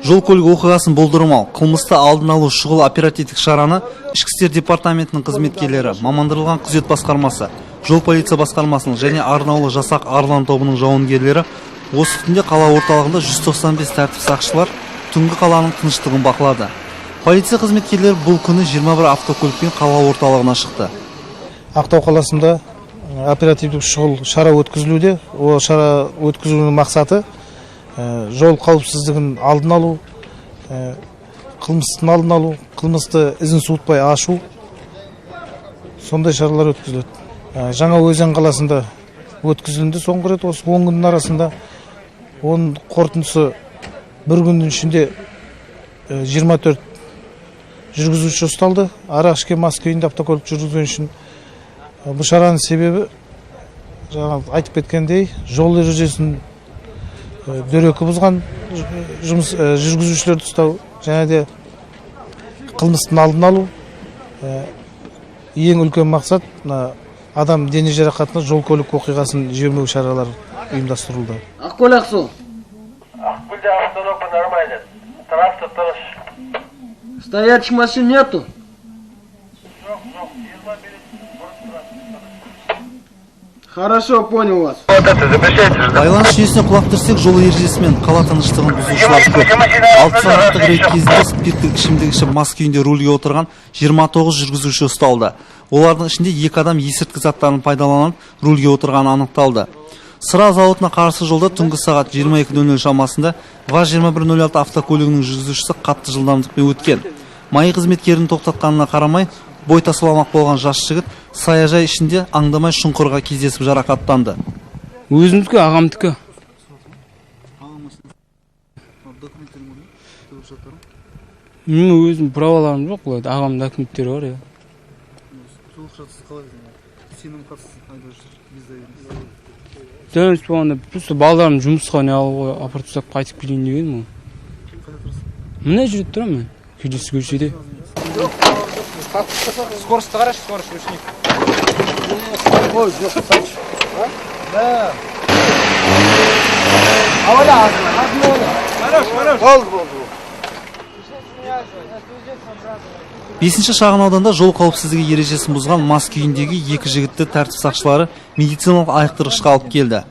Жол көлік оқиғасын болдырмау, қылмысты алдын алу шұғыл оперативтік шараны Ішкі істер департаментінің қызметкерлері, мамандырылған күзет басқармасы, жол полиция басқармасының және арнаулы жасақ «Арлан» тобының жауынгерлері. Осы түнде қала орталығында 195 тәртіп сақшылар түнгі қаланың тыныштығын бақылады. Полиция қызметкерлері бұл күні 21 автокөлікпен қала орталығына шықты. Ақтау қаласында оперативтік шұғыл шара өткізілуде. Ол шара өткізудің мақсаты жол қауіпсіздігін алдын алу, қылмыстың алдын алу, қылмысты ізін суытпай ашу. Сондай шаралар өткізіледі. Жаңа Өзен қаласында өткізілді соңғы рет осы 10 күннің арасында. Оның қорытындысы: бір күннің ішінде 24 жүргізуші ұсталды арақ ішкен, мас күйінде автокөлік жүргізген үшін. Бұл шараның себебі, жаңа айтып кеткендей, жол ережесін дөрекі бұзған жұмыс жүргізушілерді ұстау және де қылмыстың алдын алу. Ең үлкен мақсат мына адам дене жарақатына, жол көлік оқиғасын жібермеу шаралары ұйымдастырылды. Ақкөл, Ақсу. Ақкөлде обстановка нормально. Трасса тыныш. Стоячих машин нету? Жоқ, жоқ, 20 минут бұрын тұрады. Хорошо, понял вас. Вот это запрещается же. Байланыс жүйесіне құлақ түрсек, жол ережесі мен қала тыныштығын бұзушылар көп. 6 сағаттық рейд кезінде спирттік ішімдік ішіп, мас күйінде рульге отырған 29 жүргізуші ұсталды. Олардың ішінде екі адам есірткі заттарын пайдаланып рульге отырғаны анықталды. Сыра зауытына қарсы жолда түнгі сағат 22:00 шамасында ВАЗ 2106 автокөлігінің жүргізушісі қатты жылдамдықпен өткен. МАИ қызметкерінің тоқтатқанына қарамай, бой тасаламақ болған жас жігіт саяжай ішінде аңдамай шұңқырға кездесіп жарақаттанды. Өзімдікі, ағамдікі. Документтерің бар ма? Төлқұжаттарың? Менің өзім праваларым жоқ былай, ағамның документтері бар, иә. Төлқұжатсыз қалай, сенім хатсыз айдап жүр без доверенности? Доверенность болғанда, просто балдарым жұмысқа не алып апарып тастап, қайтып келейін дегенім ғой. Қайда тұрасың? Мына жерде тұрамын мен, келесі көшеде. Скоростьті қарашы, скорость, ручник. Ой, жоқ, да. Абайла, артында Хорош, хорош. Болды, болды. Бесінші шағын ауданда жол қауіпсіздігі ережесін бұзған мас күйіндегі екі жігітті тәртіп сақшылары медициналық айықтырғышқа алып келді.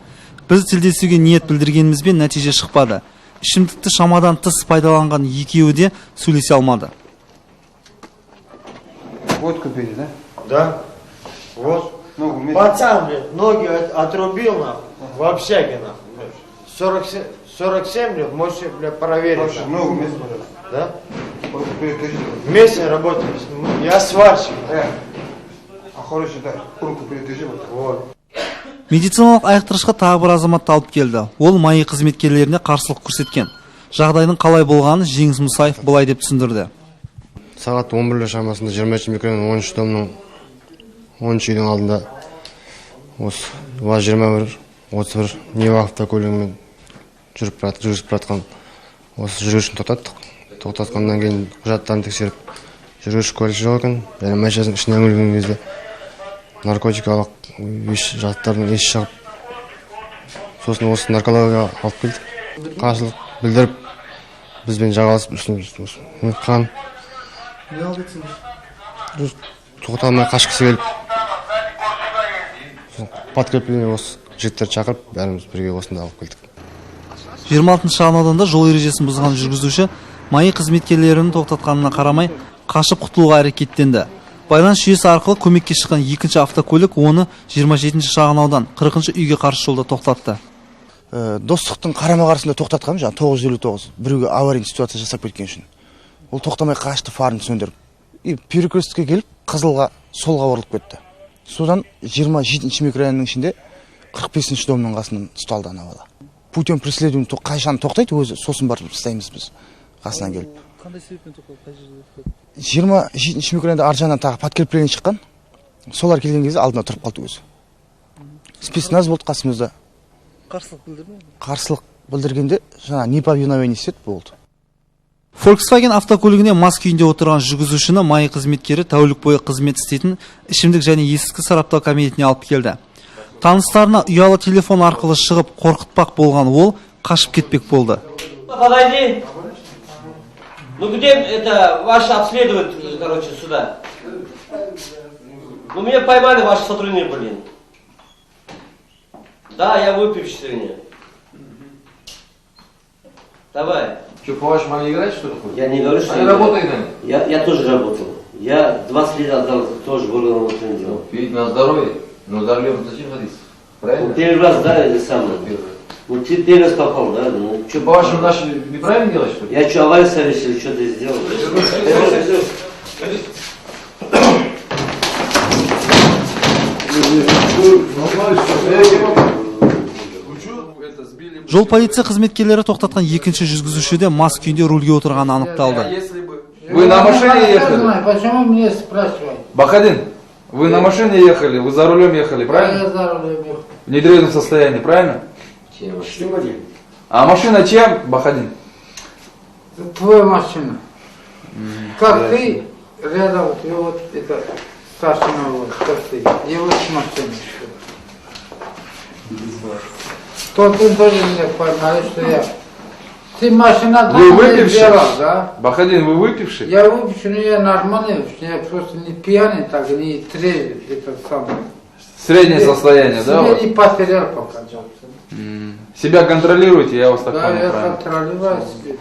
Біз тілдесуге ниет білдіргенімізбен, нәтиже шықпады. Ішімдікті шамадан тыс пайдаланған екеуі де сөйлесе алмады. Водку пили, да? Да. Вот. Ногу вместе. Пацан, блядь, ноги отрубил, нахуй, в общаге, нахуй, блядь. 47, 47 лет, можете, блядь, проверить, Хорошо, нахуй. Ногу вместе, пожалуйста. Да? Руку перекажите. Вместе работали. Я сварщик. А хороший, да. Руку передержи вот так. Вот. Медициналық айықтырғышқа тағы бір азаматты алып келді. Ол МАИ қызметкерлеріне қарсылық көрсеткен. Жағдайдың қалай болғанын Жеңіс Мұсаев былай деп түсіндірді. Сағат 11 шамасында 23 микрорайон 13 домның 10 үйдің алдында осы ВАЗ 21 31 Нива автокөлігімен жүріп бара жүргізіп бара жатқан осы жүргізушіні тоқтаттық. Тоқтатқаннан кейін құжаттарын тексеріп, жүргізуші куәлігі жоқ екен және машинасының ішіне үңілген кезде наркотикалық еш заттардың иісі шығып, сосын осы наркологияға алып келдік. Қарсылық білдіріп, бізбен жағаласып, үстіне қан Не алды сендер? Тоқтата алмай қашқысы келіп, сосын подкрепление, осы жігіттерді шақырып, бәріміз бірге осында алып келдік. 26 шағын ауданда жол ережесін бұзған жүргізуші МАИ қызметкерлерінің тоқтатқанына қарамай, қашып құтылуға әрекеттенді. Байланыс жүйесі арқылы көмекке шыққан екінші автокөлік оны 27 шағын аудан 40 үйге қарсы жолда тоқтатты. Достықтың қарама қарсысында тоқтатқанмын жаңағы 959 біреуге аварийный ситуация жасап кеткен үшін. Ол тоқтамай қашты, фарын сөндіріп, и перекресткке келіп, қызылға солға бұрылып кетті. Содан 27-ші микрорайонның ішінде 45-ші домның қасынан ұсталды ана бала. Путем преследования қашан тоқтайды өзі, сосын барып ұстаймыз біз қасынан келіп. Қандай себеппен тоқтады, қай жерде тоқтады? 27-ші микрорайонда ар жағынан тағы подкрепление шыққан. Солар келген кезде алдына тұрып қалды өзі. Спецназ болды қасымызда. Қарсылық білдірді ме? Қарсылық білдіргенде жаңағы неповиновение істеді, болды. Volkswagen автокөлігіне мас күйінде отырған жүргізушіні МАИ қызметкері тәулік бойы қызмет істейтін ішімдік және есірткі сараптау кабинетіне алып келді. Таныстарына ұялы телефон арқылы шығып қорқытпақ болған ол қашып кетпек болды. Подойди. Ну где это ваш обследует, короче, сюда? Ну меня поймали ваши сотрудники, блин. Да, я выпивший сегодня. Давай. Что, по-вашему, они играют, что ли? Хоть? Я не говорю, что Они я работают они? Я тоже работал. Я 20 лет отдал тоже в органы внутренних дел. Пить на здоровье, но за рулем зачем садиться? Правильно? Ну, первый раз, да, это самое. Ну, ты первый раз попал, да? Ну, что, по-вашему, наши неправильно делают, что ли? Я что, аварию совершил, что ты сделал? Жол полиция қызметкерлері тоқтатқан екінші жүргізуші де мас күйінде рульге отырғаны анықталды. Вы на машине ехали? Почему мне спрашивать? Бахадин, вы на машине ехали, вы за рулем ехали, правильно? Я за рулем ехал. В нетрезвом состоянии, правильно? А машина чем, Бахадин? Твоя машина. Как ты рядом, вот, вот это старшина, вот, как ты, его машина. Тот он тоже меня поймали, что я. Ты машина Вы выпивший? Сделал, да? Бахадин, вы выпивший? Я выпивший, но я нормальный, я просто не пьяный, так, не трезвый, это самое. Среднее состояние, да? Себя не потерял пока. Себя контролируете, я вас так Да, понял, я правильно. контролирую себя.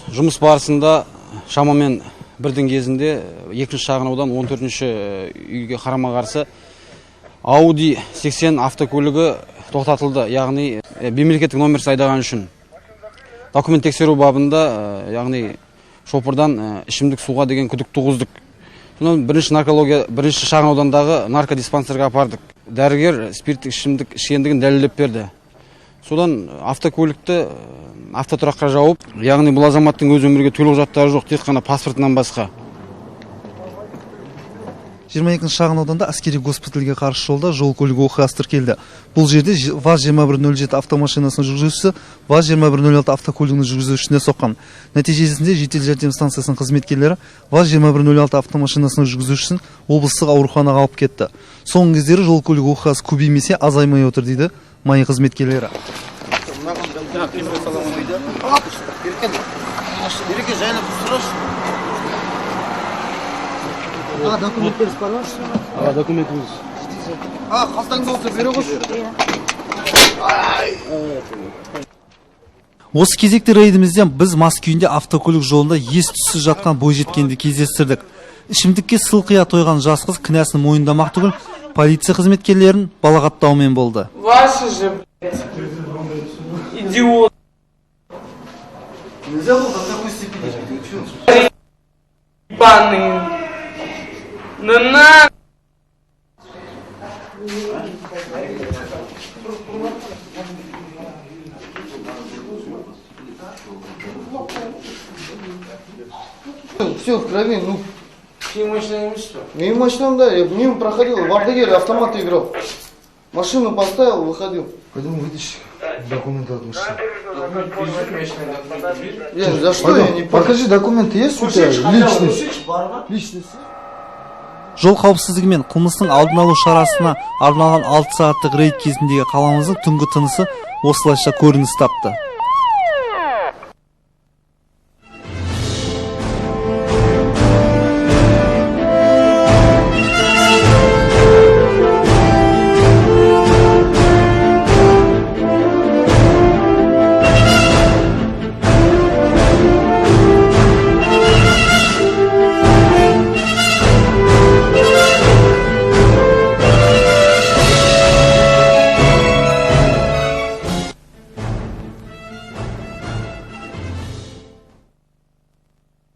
Жұмыс барысында шамамен бірдің кезінде екінші шағын аудан 14-ші үйге қарама-қарсы Audi 80 автокөлігі тоқтатылды, яғни мемлекеттік номерсіз айдаған үшін. Документ тексеру бабында, яғни шопырдан ішімдік суға деген күдік туғыздық. Содан бірінші наркология, бірінші шағын аудандағы наркодиспансерге апардық. Дәрігер спирттік ішімдік ішкендігін дәлелдеп берді. Содан автокөлікті автотұраққа жауып, яғни бұл азаматтың өз өмірге төлқұжаттары жоқ, тек қана паспортынан басқа. 22 шағын ауданда әскери госпитальге қарсы жолда жол көлік оқиғасы тіркелді. Бұл жерде ВАЗ-2107 автомашинасының жүргізушісі ВАЗ-2106 автокөлігінің жүргізушісіне соққан. Нәтижесінде жедел жәрдем станциясының қызметкерлері ВАЗ-2106 автомашинасының жүргізушісін облыстық ауруханаға алып кетті. Соңғы кездері жол көлік оқиғасы көбеймесе азаймай отыр дейді МАИ қызметкерлері. Осы кезекті рейдімізде біз мас күйінде автокөлік жолында ес түссіз жатқан бойжеткенді кездестірдік. Ішімдікке сылқия тойған жас қыз кінәсін мойындамақ түгіл полиция қызметкерлерін балағаттаумен болды. Ваши же, блядь, идиот. Нельзя было до такой степени пить. Ебаные. Да на! Все в крови, ну. Ты машина не что? Мимо машинам, да, я мимо проходил, в Ардагере автомат играл. Машину поставил, выходил. Пойдем вытащи документы от машины. Я, за что я не понял? Покажи документы, есть у тебя? Личность. Личность. Жол қауіпсіздігі мен қылмыстың алдын алу шарасына арналған 6 сағаттық рейд кезіндегі қаламыздың түнгі тынысы осылайша көрініс тапты.